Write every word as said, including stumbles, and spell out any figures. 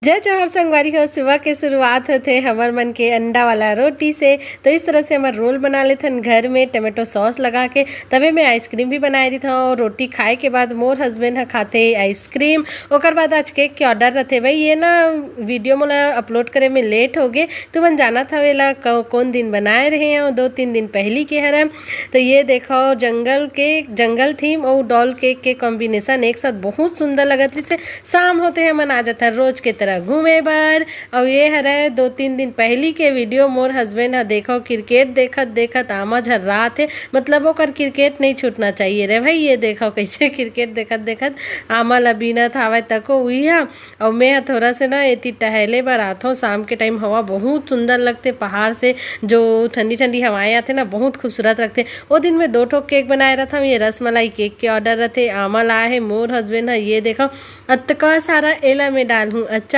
जय जोहार संगवारी हो, सुबह के शुरुआत होथे हमर मन के अंडा वाला रोटी से। तो इस तरह से हमर रोल बना लेथन घर में टमाटो सॉस लगा के। तबे मैं आइसक्रीम भी बनाए रही था। रोटी खाए के बाद मोर हस्बैंड ह खाथे आइसक्रीम। ओकर बाद आज केक के ऑर्डर रथे भाई। ये ना वीडियो मोला अपलोड करे में लेट हो गए। तुमन जानत हव एला क-, कौन दिन बनाए रहे हो, दो तीन दिन पहली के हरम। तो ये देखो जंगल के, जंगल थीम और डॉल केक के कॉम्बिनेशन एक साथ बहुत सुंदर लगत रहिसे। शाम होते हमन आ जाथन रोज के तरह घूमे बर। और ये हरे दो तीन दिन पहली के वीडियो। मोर हस्बैंड ह देखो क्रिकेट देखत देखत आमा झर्रात हे, मतलब ओकर क्रिकेट नहीं छूटना चाहिए रे भाई। ये देखो कैसे क्रिकेट देखत देखत आमा ला बीनत हावय तको उही ह। और मैं ह थोड़ा से ना एती टहले बर आथों। शाम के टाइम हवा बहुत सुंदर लगते पहाड़ से, जो ठंडी ठंडी हवाएं आथे ना, बहुत खूबसूरत लगते। ओ दिन में दो ठो केक बनाए रहथव। ये रसमलाई केक के ऑर्डर रहथे, आमा ला हे मोर हस्बैंड ह। ये देखो अतका सारा एला मैं डालहूँ अचार।